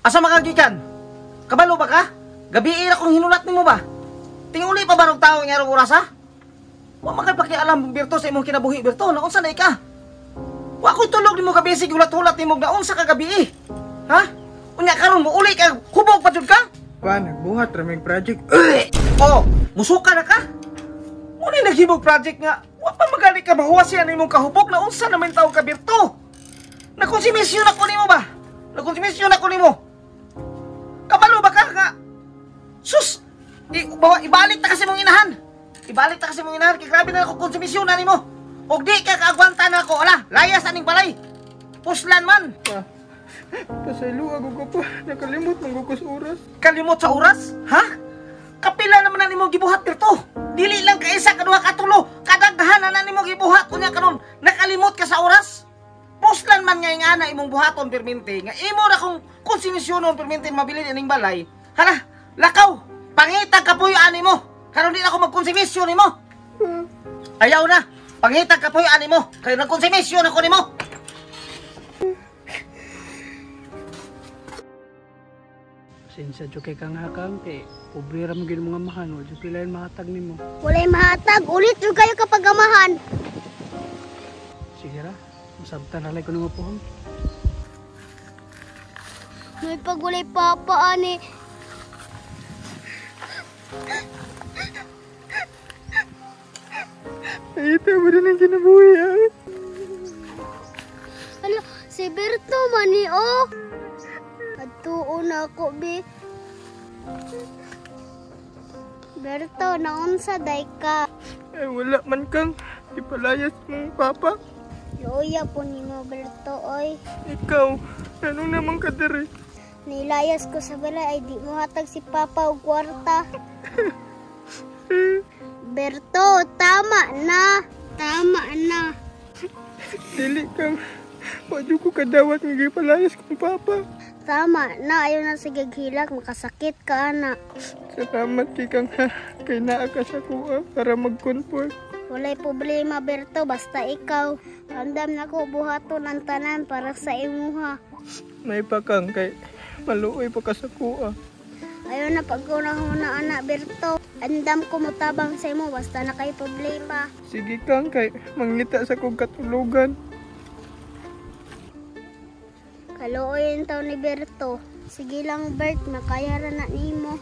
Asa makagikan? Kabalo ba ka? Gabi ra kong hinulat nimo ba? Tinguli pa ba og tao nga oras ha? Wa man kay pakialam Berto sa imong kinabuhi Berto, naunsa na ka? Wa ko'y tulog nimo gabi sige hulat-hulat nimo naunsa ka gabi eh. Ha? Unya karon mo uli ka hubog pa jud ka? Pa, nagbuhat ra mig project. Oh, musuka na ka? Muna naghibog project nga, wa pa magali ka mahuwas siya nimong kahubog na unsa naman taong ka Berto. Nagkonsumisyon ako nimo ba? Nagkonsumisyon ako nimo. Kabalo ba ka nga? Sus! Ibalik ta kasi mong inahan. Ibalik ta kasi mong inahan kay grabe na ako konsumisyon na nimo. Og di ka kaagwanta na ako, ala, layas aning balay. Puslan man. Pa, pasaylo ako ko pa. Nakalimot man ko sa oras. Kalimot sa oras? Ha? Kapila naman na nimo gibuhat dito. Dili lang ka isa, kaduha, katulo. Kadaghan na nimo gibuhat unya karon. Nakalimot ka sa oras. Puslan man nga ingana imong buhaton permente nga imo ra kung konsumisyonon permente mabilin ining balay. Hala, lakaw. Pangitag kapuyo ani mo. Karon di na ako magkonsumisyon nimo. Ayaw na. Pangitag kapuyo ani mo. Kay nagkonsumisyon ako nimo. Pasensya jud kay kang hakang kay pobre ra man gyud mga amahan, wa jud pilay mahatag nimo. Walay mahatag, ulit jud kayo kapag amahan. Sige ra, masabtan na lang ko nimo pohon. May pag walay papa ani. Ay, ito mo rin ang kinabuhi ah. Hala, si Berto man ni oh. Adtuon na ako, bi. Berto, naunsa day ka? Ay, wala man kang. Ipalayas mong papa. Luya po nimo, Berto, oy. Ikaw, anong naman ka diri? Nilayas ko sa balay ay di mo hatag si papa og kwarta. Berto, tama na. Tama na. Dili kang. Wa jud ko kadawat nga gipalayas kong papa. Tama na, ayaw na sige hilak, makasakit ka ana. Salamat kay kang ha, kay naa ka sa kuha para mag-comfort. Walay problema Berto, basta ikaw. Andam na ko buhaton ang tanan para sa imuha. May pa kang kay maluoy pa ka sa kuha. Ayaw na pagkunahuna ana Berto. Andam ko motabang sa imo basta na kay problema. Sige kang kay mangita sa kong katulugan. Kaluoy ang taon ni Berto. Sige lang Bert, makaya ra na nimo.